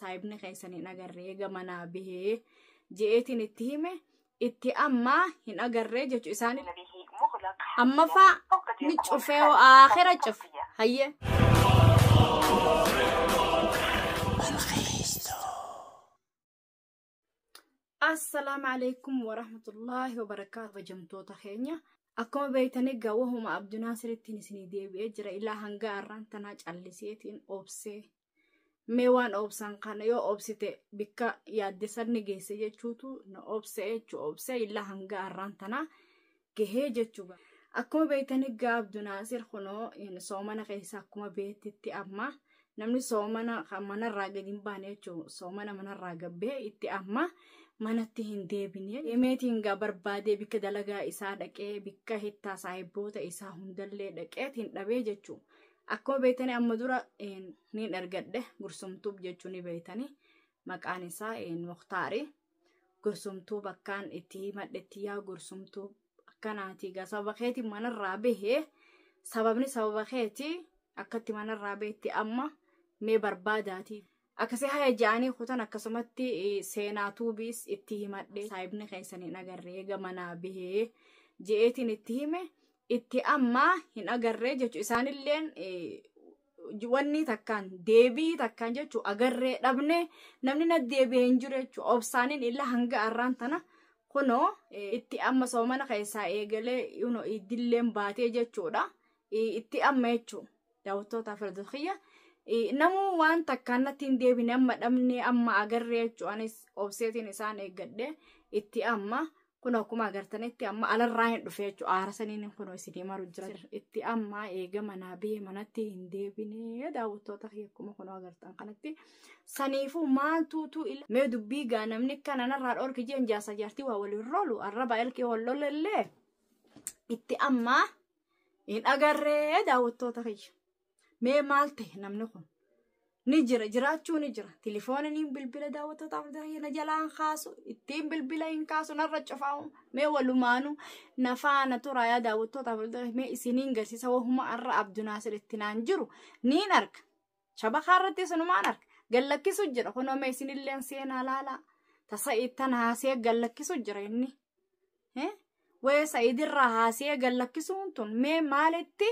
Saahibni keessan hin agarree eega manaa bahee je'eetiin itti hime itti ammaa hin agarree jechuu isaanii. Amma faa ni cufee hoo aakhira cufe hayyee. Assalaamu alaikum warahmatullaahi wabarakaatu kabajamtoota keenya. Akkuma beektanii egaa wahuma Abdunaasirittiin isinii deebi'ee jira ilaa hanga har'aan tanaa calliseetiin obsee. Mee waan obsan kana yoo obsite bikka yaadde sanni geesse jechuutu na obse jechuu obsee ilaa hanga har'aan tanaa gahee jechuudha. Akkuma beektanii egaa Abdunaasir kunoo soomana keessa akkuma beektitti amma namni soomana kan manarraa gadi hin baane jechuudha. Soomana manarraa gabbee itti amma manatti hin deebine. Deemeetiin gaa barbaadee bikka dalagaa isaa dhaqee bikka hittaa saahibboota isaa hundallee dhaqeetiin dhabee jechuudha. Akkuma beektanii amma dura niin argadhe gursumtuuf jechuu ni beektanii maqaan isaa Muktaari. Gursumtuu bakkaan itti himadhetti yaa gursumtuu akkanaati egaa sababa keetiin manarraa bahee sababni sababa keetii akkatti manarraa bahetti amma mee barbaadaati. Akkasii haya ja'anii kutan akkasumatti seenaa tuubiis itti himadhe saahibni keessan hin agarree eega manaa bahee je'eetiin itti hime itti ammaa hin agarree jechuu isaanilleen wanni takkaan deebii takkaan jechuu agarree dhabne namni na deebi'ee hin jiru jechuu obsaaniin illa hanga har'aan tana kunoo itti amma soomana keessaa eegalee iddilleen baatee jechuudha itti amma jechuu daawwattoota firdokiyya. Namuu waan takkaan natti hin deebine amma dhabne amma agarree jechuu anis obseetiin isaan eeggadhe itti amma kun akkuma agartanitti amma alarraa hin dhufe jechuu aara saniin kun isinii maru jira itti amma eega manaa bahee manatti hin deebine daawwattoota kiyya akkuma kun agartan kanatti saniifuu maaltuutu mee dubbii gaa namni kana narraa dhorki jeen jaarsa jaartii waa waliin roolu arraba elkee wal lolellee itti amma hin agarree daawwattoota kiyya. Mee maal ta'e namni kun ni jira jiraachuu ni jira tilifooniin bilbila daawwattootaaf na jalaan kaasu ittiin bilbila hin kaasu narra cufaa'u mee walumaanuu na faana turaa yaa daawwattootaaf mee isiniin garsiisa wahuma har'a Abdunaasir itti naan jiru niin arga shabakaa irratti isinumaan arga gallakkisu jira kunoo mee isinilleen seenaa laalaa tasa ittan haasee gallakkisu jira inni wayee sa'idirraa haasee gallakkisuun tun mee maalitti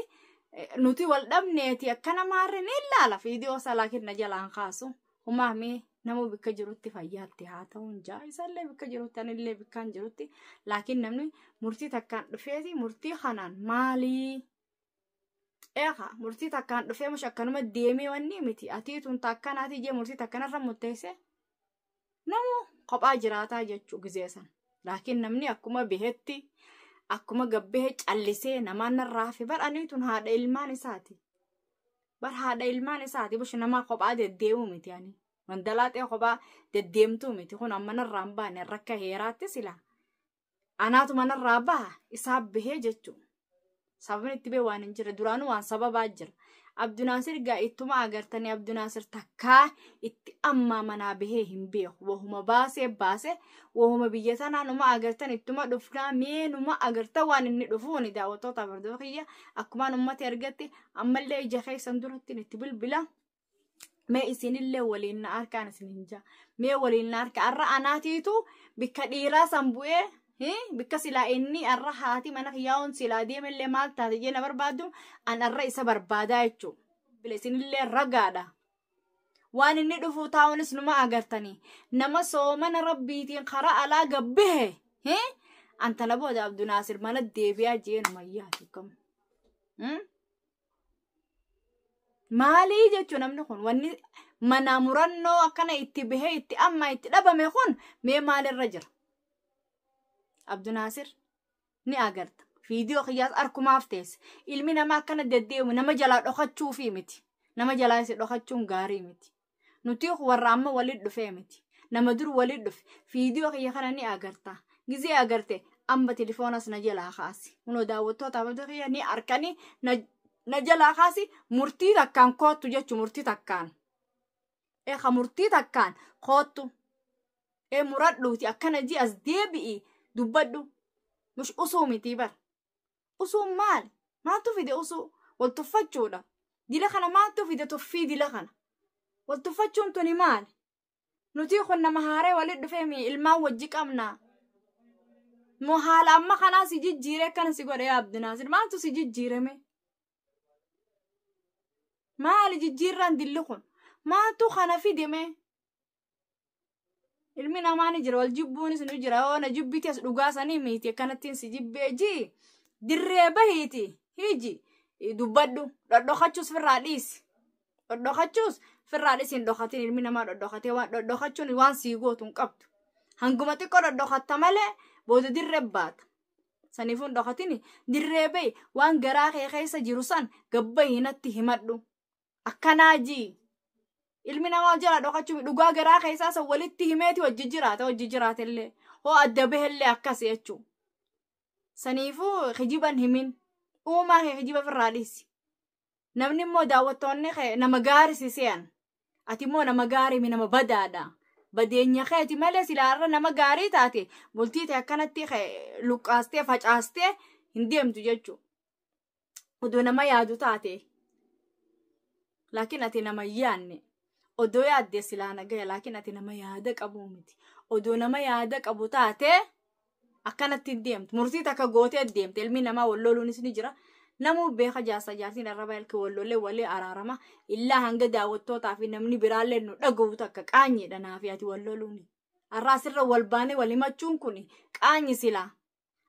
nuti wal dhabneeti akkana maarri ni ilaala viidiyoo isaa laakiin na jalaan kaasu humaa mee nama bikka jirutti fayyaatti haa ta'uun jaa isallee bikka jirutti anillee bikkaan jirutti laakiin namni murtii takkaan dhufeeti murtii kanaan maalii eeqa murtii takkaan dhufee mush akkanuma deemee wanni miti atii tun takkanaati jee murtii takkanarra murteesse namu kophaa jiraataa jechuu gizeessan laakiin namni akkuma bihetti akkuma gabbee callisee namaan narraa hafe bar anii tun haadha ilmaan isaati. Bar haadha ilmaan isaati bush namaa kophaa deddeemu miti ani. Wandalaaxee kophaa deddeemtuu miti kun amma narraa hin baane rakka heeraatti sila. Anaatu manarraa baha isaa bahee jechuudha. Sababni itti bee waan hin jirre duraanuu waan sababaa jira. Abdunaasir gaa ittuma agartanii Abdunaasir takkaa itti ammaa manaa bahee hin beeku. Wahuma baasee baase wahuma biyya tanaa numa agartan ittuma dhufnaa mee numa agartan waan inni dhufuuni daawwattoota hordofaa kiyya akkumaan uummata ergatti ammallee ija keessan duratti itti bilbila. Mee isinillee waliin na harkaan isin hin jaa. Mee waliin na harka har'a anaatiitu bikka dhiiraa san bu'ee bikka silaa inni har'a haati mana kiyyaa'uun silaa deemellee maal taate jee na barbaadu an har'a isa barbaadaa jechuudha. Isinillee ragaadha. Waan inni dhufu taa'uunis numa agartanii nama soomana rabbiitiin karaa alaa gabbahe antana booda Abdunaasir mana deebi'aa jee numa yaadu kam. Maalii jechuun namni kun wanni mana murannoo akkana itti bahee itti amma itti dhabame kun mee maalirra jira? Abdunaasir ni agarta. Viidiyoo kiyyaas arkumaaf teesse. Ilmi namaa akkana deddeemu nama jalaa dhokachuufi miti. Nama jalaa isi dhokachuun gaarii miti. Nuti warra amma waliin dhufee miti. Nama dur waliin dhufe. Viidiyoo kiyya kana ni agarta. Gizee agarte amma tilifoonas na jalaa kaasi. Kunoo daawwattoota abdii kiyya ni arkanii na jalaa kaasi murtii takkaan koottu jechuun murtii takkaan. Eeqa murtii takkaan koottu. Ee muradhuuti akkana ji as deebi'i dubbadhu. Mush usuu miti bar. Usuun maali? Maaltu fide usuu? Wal tuffachuudha. Dila kana maaltu fide tuffii dila kana? Wal tuffachuun tuni maali? Nuti kun nama haaree walitti dhufeemi ilmaan wajji qabna. Moo haala amma kanaa si jijjiire akkana si godhe Abdinaasir maaltu si jijjiirame? Maali jijjiirraan dilli kun? Maaltu kana fideme? Ilmi namaa ni jira wal jibbuunis ni jira yoo na jibbiti as dhugaa sanii miti akkanattiin si jibbee ji dirree bahiiti hiji dubbadhu dhodhokachuus firraa dhiisi. Dhodhokachuus firraa dhiisi hin dhokatin ilmi namaa dhodhokatee waan dhodhokachuun waan sii gootu hin qabdu. Hanguma xiqqoo dhodhokatta malee booda dirree baata. Saniifuu hin dhokatin dirree bahi waan garaa kee keessa jiru san gabbahi natti himadhu. Akkanaa jii. Ilmi namaa jala dhokachuu dhugaa garaa keessaa san walitti himeeti hojii jiraata hojii jiraatellee hoo adda bahellee akkas jechuudha. Saniifuu kijiban himin uumaa kee kijiba ofirraa dhiisi. Namni immoo daawwattoonni kee nama gaarii si se'an ati immoo nama gaarii mi nama badaadha. Badeenya keeti malee silaarra nama gaarii taate bultii ta'e akkanatti luqqaastee facaastee hin deemtu jechuudha. Odoo nama yaadu taate laakiin ati nama hin yaadne. Odoo yaadde silaa nagaya laakiin ati nama yaada qabu miti. Odoo nama yaada qabu taate akkanatti hin deemtu. Murtii takka gootee deemte ilmi namaa wal loluunis ni jira. Namuu beeka jaarsa jaartiin arraba ilkee wal lolee walii araarama. Illaa hanga daawwattootaa fi namni biraallee nu dhaga'u takka qaanyiidha naafi ati wal loluuni. Har'a asirra wal baanee wal himachuun kun qaanyi silaa.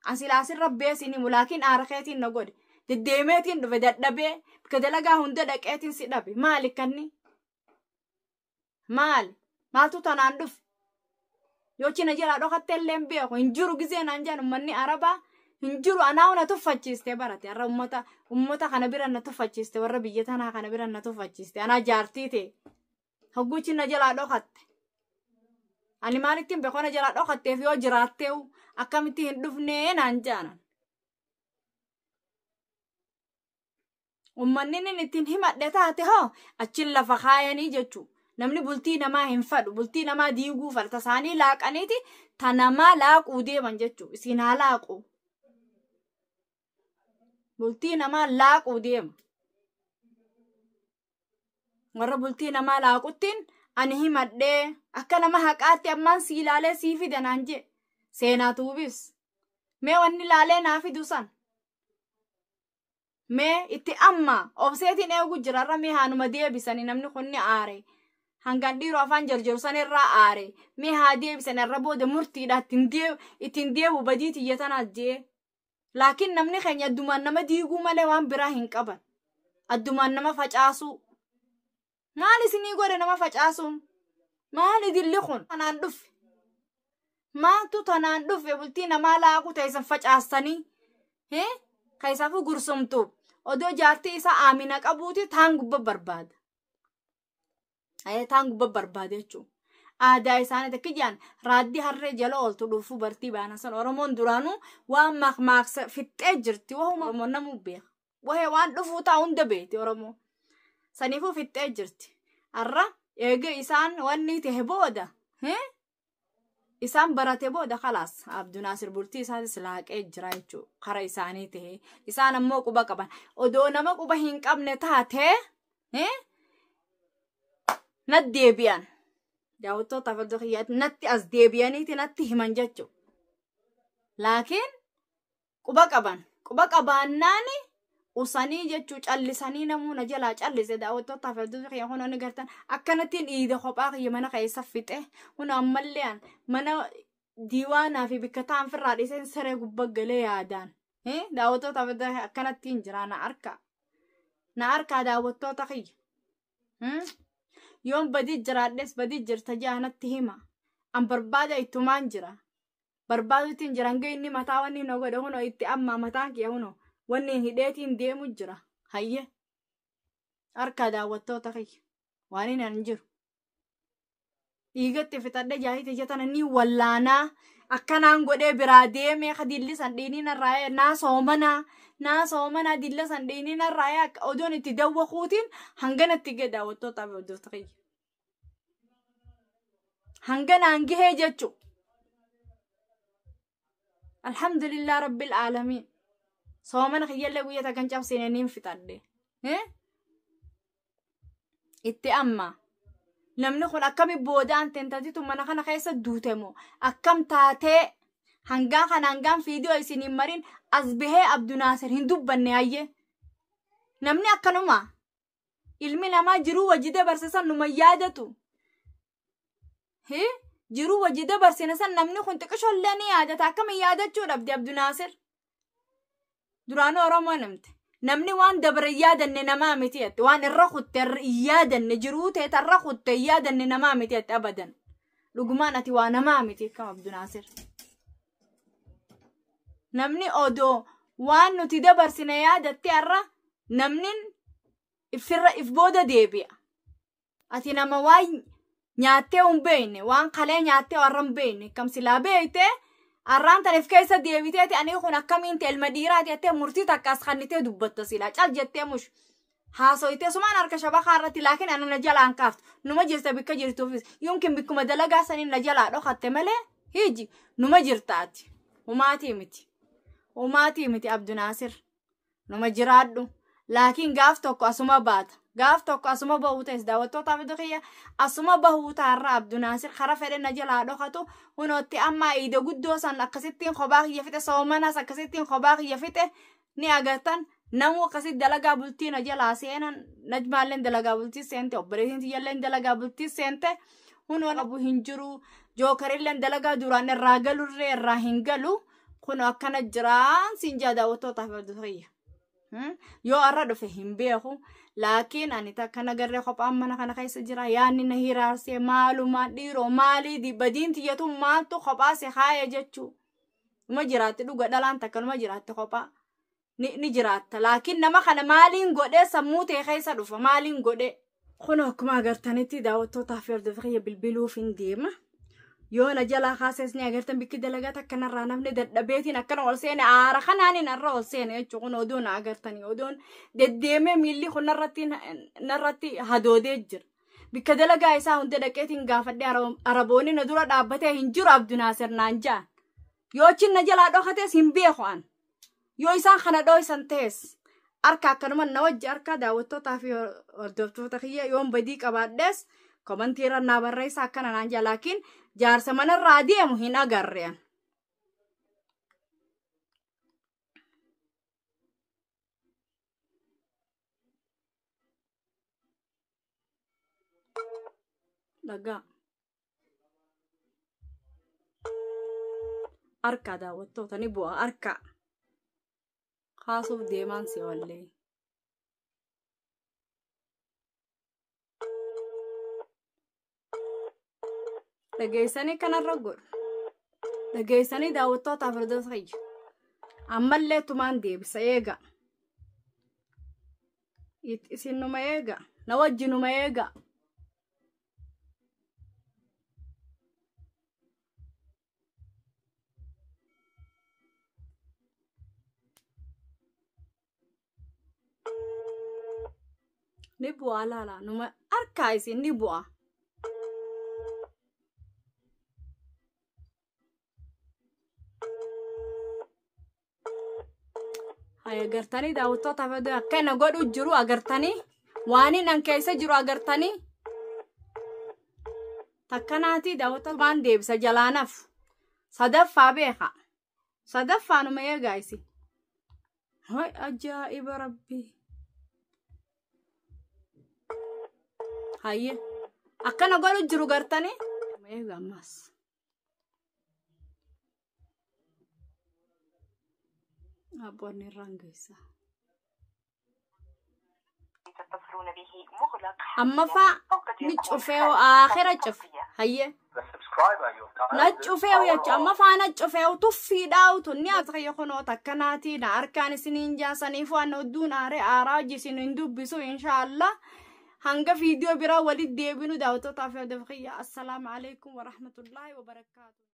An silaa asirra beesin himu laakiin aara keetiin na godhe. Deddeemeetiin dhufe dadhabee bakka dalagaa hunda dhaqeetiin si dhabe maali kanni? Maali? Maaltu tanaan dhufe? Yoo cina jalaa dhokatte illee hin beeku hin jiru gizee naan jedhan uummanni Arabaa hin jiru anaa na tuffachiiste barate har'a uummata uummata kana bira na tuffachiiste warra biyya tanaa kana bira na tuffachiiste anaa jaartii ta'e hogguu cina jalaa dhokatte. Ani maalittiin beeku na jalaa dhokatteef yoo jiraatteewu akkamitti hin dhufnee naan jedhan. Uummanni inni ittiin himadhe taate hoo achiin lafa kaayanii jechuudha. Namni bultii namaa hin fadhu bultii namaa diiguu fadha tasaanii laaqaniiti ta namaa laaquu deeman jechuudha. Isin haa laaqu. Bultii namaa laaquu deema. Warra bultii namaa laaquttiin ani himadhee akka nama haqaatti ammaan si ilaalee sii fida naan jee seenaa tuubis. Mee wanni ilaalee naa fidu san. Mee itti amma obseetiin eegu jirarra mee haanuma deebisanii namni kun ni aare. Hangaan dhiiroo afaan jarjaru san irraa aare. Mee haa deebisan irra booda murtiidha ittiin deebu badii tiyya tanaas jee. Laakiin namni keenya addumaan nama diiguu malee waan biraa hin qaban. Addumaan nama facaasuu. Maal isinii godhe nama facaasuun? Maali dilli kun tanaan dhufe? Maaltu tanaan dhufe bultii namaa laaqu ta'e facaastanii? Keessaafuu gursumtu. Odoo jaartii isaa aamina qabuuti taan gubba barbaada. Taan gubba barbaada jechuudha. Aadaa isaanii takka jaan raaddii harree jala ooltu dhuufuu bartii baana san Oromoon duraanuu waan maqmaaqsa fixxee jirti. Wahuma Oromoon namuu beeka. Wahee waan dhufuu ta'a hunda beekti Oromoo. Saniifuu fixxee jirti. Har'a eega isaan wanni ta'e booda isaan barate booda khalaas Abdunaasir bultii isaatis laaqee jira jechuudha. Kara isaanii ta'e isaan ammoo quba qaban. Odoo nama quba hin qabne taate natti deebi'an. Daawwattoota farda kiyyaatti natti as deebi'aniiti natti himan jechuudha. Laakiin quba qaban. Quba qabaannaani usanii jechuu callisanii namuu na jalaa callise daawwattoota farda kiyya kun ni gartan akkanattiin dhiida kophaa kiyya mana keessa fixe kun ammallee mana diiwaanaa fi bikka ta'an firraa dhiiseen siree gubbaa galee yaadaan. Daawwattoota farda kiyya akkanattiin jira na arka. Na arkaa daawwattoota kiyya. Yoon badii jiraadhes badii jirta jaa natti hima. An barbaada ittumaan jira. Barbaaduutiin jira hanga inni mataa wanni na godhe hunoo itti amma mataan kiyya hunoo wanni hidheetiin deemu jira. Hayye. Harkaa daawwattoota kiyya. Waan inni hin jiru. Dhiigatti fixadhe jaahiti ija tana ni wallaanaa. Akkanaan godhee biraa deemee ka dilli san dhiiniin irraa naa soomanaa. Naa soomanaa dilla san dhiiniin irraa akka odoon itti dawwakuutiin hanganatti gahee daawwattoota hordoftoota kiyya. Hanganaan gahee jechuudha. Alhamdulillah rabbil aalamiin. Soomana kiyyallee guyyaa takkan cabsine niin fixadhe. Itti amma. Namni kun akkami boodaan tentatitu mana kana keessa duute moo akkam taatee hangaa kana hangaan fiidiyoo isin hin marin as bahee Abdunaasir hin dubbanne hayyee. Namni akkanuma ilmi namaa jiruu wajji dabarse san numa yaadatu. Jiruu wajji dabarsine san namni kun xiqqishollee ni yaadata akkami yaadachuu dhabde Abdunaasir. Duraanuu Oromoo namte. Namni waan dabare yaadanne namaa miti jette waan irra kutte yaadanne jiruu ta'e irra kutte yaadanne namaa miti jette abadan. Dhugumaan ati waa namaa miti akkam Abdunaasir. Namni odoo waan nuti dabarsine yaadatte har'a namni ifirra if booda deebi'a. Ati nama waan nyaattee hin beekne waan kalee nyaattee warra hin beekne kam silaa beekte arraan tan if keessa deebiteeti ani kun akkamiin ta'e ilma dhiiraati jettee murtii takka as kannitee dubbatta silaa cal jettee mush haasoyitee sumaan harka shabakaa irratti laakiin ana na jalaan kaaftu numa jirta bikka jirtuufis yookiin bikkuma dalagaa saniin na jalaa dhokatte malee hiji numa jirtaati humaatii miti Abdunaasir numa jiraadhu laakiin gaaf tokko asuma baata gaaf tokko asuma bahuu ta'es daawwattoota abduu kiyya asuma bahuu taarra Abdunaasir kara fedhe na jalaa dhokatu hunootti amma iida guddoo san akkasittiin kophaa kiyya fixe soomanas akkasittiin kophaa kiyya fixe ni agartan namuu akkasitti dalagaa bultii na jalaa seenan najmaalleen dalagaa bultii seente obboleettiin tiyyalleen dalagaa bultii seente hunoo qabu hin jiru jookarilleen dalagaa duraan irraa galurree irraa hin galu kun akkana jiraan siin jaa daawwattoota abduu kiyya. Yoo har'a dhufe hin beeku laakiin ani takka nagarree kophaan mana kana keessa jira yaanni na hiraarsee maalumaa dhiiroo maalii badiin tiyyatu maaltu kophaa si haaya jechuu numa jiraatti dhuga dhalaan takka numa jiraatti kophaa ni jiraatta laakiin nama kana maaliin godhee sammuu ta'e keessa dhufa maaliin godhee. Kun akkuma agartanitti daawwattootaaf hordofee bilbiluuf hin deema. Yoo na jalaa kaasees ni agartan bikki dalagaa takka narraa namni dadhabeetiin akkana ol seene aara kanaanin irra ol seene jechuun kun odoo na agartanii odoon deddeemee miilli kun narratti hadoodee jira. Bikka dalagaa isaa hunda dhaqeetiin gaafadhee araboonni na dura dhaabbatee hin jiru Abdunaasir naan ja'an. Yoo achiin na jalaa dhokatees hin beeku an. Yoo isaan kana dhooysan ta'es harka akkanuma na wajji harka daawwattootaa fi hordoftoota kiyya yoon badii qabaadhees komantii irra naa barreessa akkana naan jaa laakiin jaarsa manarraa deemu hin agarre. Dhagaa. Harka daawwattoota ni bu'a harka. Kaasuuf deemaan si wallee. Dhageessanii kanarra godhu. Dhageessanii daawwattootaaf hordoftoota kiyya. Ammallee tumaan deebisa eega. Isin numa eega. Na wajji numa eega. Ni bu'a laala numa harkaa isin ni bu'a. Agartanii daawwattoota akkana godhu jiru agartanii waan inni keessa jiru agartanii takkanaati daawwattoota waan deebisa jalaanaaf sadaffaa beeka sadaffaa numa eegaa isin. Hoy ajaa'iba rabbii. Hayyee akkana godhu jiru gartanii. Eegaa ammas. Abboonni irraan geessa. Amma faa ni cufee aakhira cufe. Hayyee. Na cufee jechuun amma faa na cufee tuffiidhaa ni akka kunoo takkanaatii na harkaan isiniin jaasaniif waan odduun aaree aaraa hojii isin hin dubbisu inshaallah. Hanga viidiyoo biraa walitti deebinu daawwattootaaf hordoftoota kiyya. Assalaamu alaikum warahmatullaahi wabarakaatu.